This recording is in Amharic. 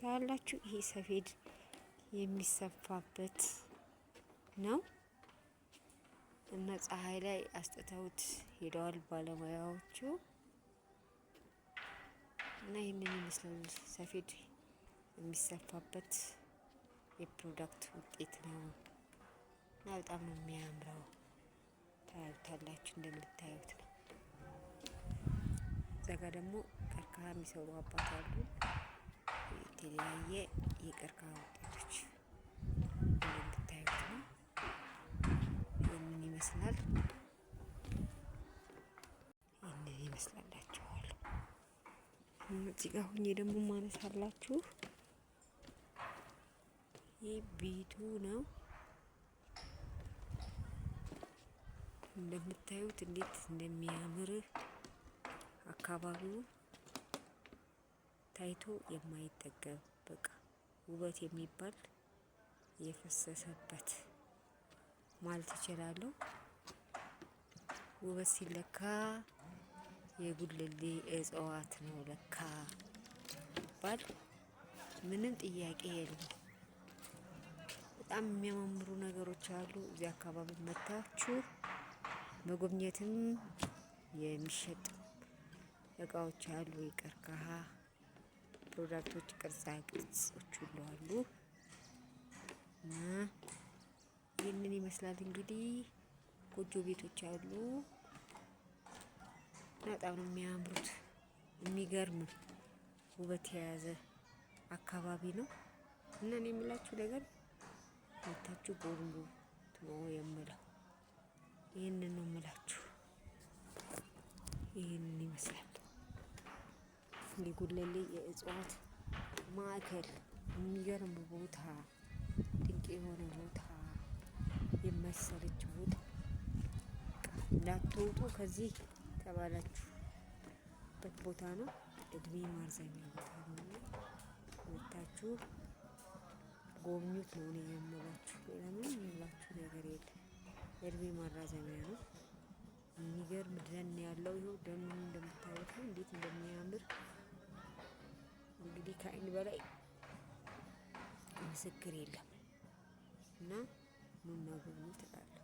ታያላችሁ። ይሄ ሰፌድ የሚሰፋበት ነው እና ፀሐይ ላይ አስጥተውት ሄደዋል ባለሙያዎቹ እና ይህንን ይመስላል ሰፌድ የሚሰፋበት የ product ውጤት ነው እና በጣም ነው የሚያምረው። ታዩታላችሁ፣ እንደምታዩት ነው። እዛ ጋ ደግሞ ቀርከሃ የሚሰሩ አባት አሉ። የተለያየ የቀርከሃ ውጤቶች እንደምታዩት ነው። ይህንን ይመስላል። ይህንን ይመስላላችኋል። እዚህ ጋር ሁኜ ደግሞ ማነሳላችሁ ይህ ቤቱ ነው። እንደምታዩት እንዴት እንደሚያምር አካባቢው ታይቶ የማይጠገብ፣ በቃ ውበት የሚባል የፈሰሰበት ማለት እችላለሁ። ውበት ሲለካ የጉለሌ እጽዋት ነው ለካ ይባል ምንም ጥያቄ የለም። በጣም የሚያማምሩ ነገሮች አሉ። እዚህ አካባቢ መታችሁ መጎብኘትም የሚሸጥ እቃዎች አሉ። የቀርከሃ product ኦች፣ ቅርጻ ቅርጾች ሁሉ አሉ እና ይህንን ይመስላል እንግዲህ። ጎጆ ቤቶች አሉ። በጣም ነው የሚያምሩት። የሚገርም ውበት የያዘ አካባቢ ነው እና እኔ የምላችሁ ነገር መታችሁ ጎብኙ ነው የምለው። ይህንን ነው የምላችሁ። ይህንን ይመስላል የጉለሌ የእጽዋት ማዕከል። የሚገርም ቦታ፣ ድንቅ የሆነ ቦታ፣ የመሰለች ቦታ፣ እንዳትወጡ ከዚህ ተባላችሁበት ቦታ ነው። እድሜ ማርዘሚያ ቦታ ነው እና መታችሁ ጎብኙት ነው እኔ የምላችሁ። ሌላ ምንም የምላችሁ ነገር የለም። እድሜ ማራዘሚያ ነው። የሚገርም ደን ያለው፣ ይኸው ደኑ እንደምታዩት ነው፣ እንዴት እንደሚያምር እንግዲህ ከአይን በላይ ምስክር የለም እና ኑና ጎብኙት እላለሁ።